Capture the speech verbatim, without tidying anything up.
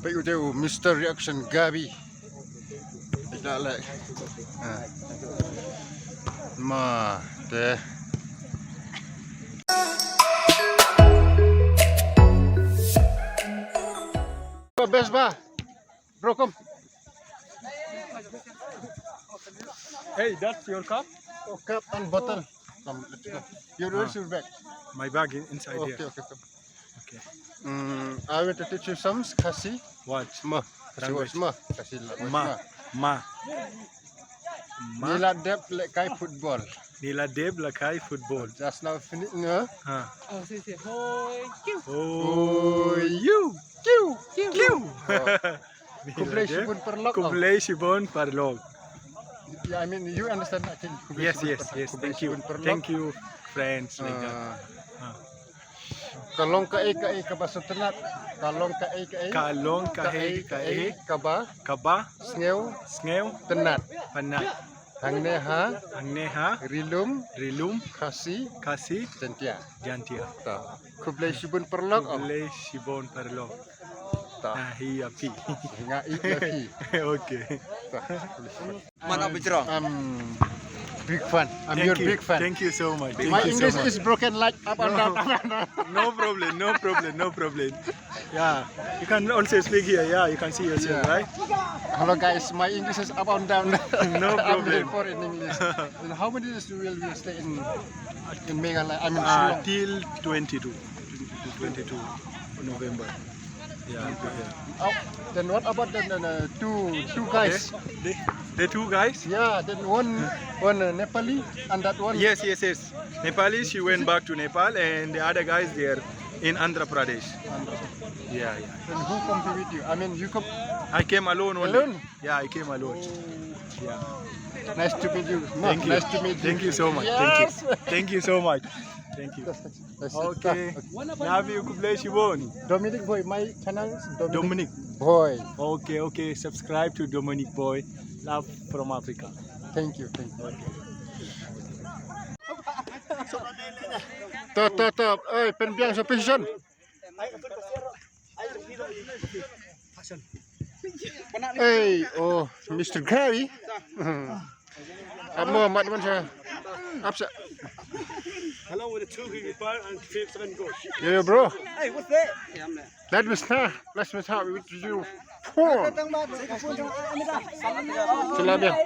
Peit u te u Mister Reaction Gabi. Ita leh. Ha. Ma te. Best ba. Bro, come. Hey, that's your cup? Oh, cup and bottle. Come, let's go. Your, where's your bag? My bag in, inside here. Okay, okay, come. Okay. Mm, I want to teach you some Khasi. What? Ma. Language. Ma. Khasi la. Ma. Ma. Ma. Ni la dep lehkai football. Ni la dep lehkai football. Just now finish, no? Ha. Oh, say, say, hoi, kiu. Hoi, yu, kiu, kiu. Oh. Khublei shibun paralok. Khublei shibun paralok. Yeah, I mean, you understand, I think. Yes, yes, yes. Thank you. Thank you, friends, like that. Ah. Ah. Ka long kaei kaei kaba sngewtynnat. Ka long kaei kaei. Ka long kaei kaei. Kaba. Kaba. Sngew. Sngew. Tynnat. Tynnat. Hangne ha. Hangne ha. Ri Lum. Ri Lum. Khasi. Khasi. Jaintia. Jaintia. Ta. Khublei shibun paralok. Khublei shibun paralok. Ta. Nga ïeit ïa phi. Nga ïeit ïa phi. Okay. Ta. Mana bichara. I'm big fan. I'm your big fan. Thank you so much. My English is broken, like, up and down, up and down. No problem, no problem, no problem. Yeah, you can also speak here. Yeah, you can see yourself, right? Hello guys, my English is up and down. No problem. I'm very poor in English. And how many days will we stay in, in Meghalaya? I mean, Shillong. Till twenty-two, twenty-two November. Yeah, yeah. Oh, then what about the, the, the two, two guys? The, the two guys? Yeah, then one, one, uh, Nepali and that one. Yes, yes, yes. Nepali, she went back to Nepal, and the other guys, they are in Andhra Pradesh. Andhra Pradesh. Yeah, yeah. And who come with you? I mean, you come. I came alone only. Alone? Yeah, I came alone. Yeah. Nice to meet you. Thank you. Nice to meet you. Thank you so much. Thank you. Yes. Thank you so much. Thank you. Okay. Love you. Khublei shibun. Dominic Boy, my channel is Dominic Boy. Okay, okay. Subscribe to Dominic Boy. Love from Africa. Thank you, thank you. To, to, to. Oi, pynbiang sa position. Hey, oh, Mister Gary. Amo, mat man sa. Apsa. Hello, with the two people and fifth and go. Yeah, bro. Hey, what's that? Let me start. Let me start with you. Four. Sila biang.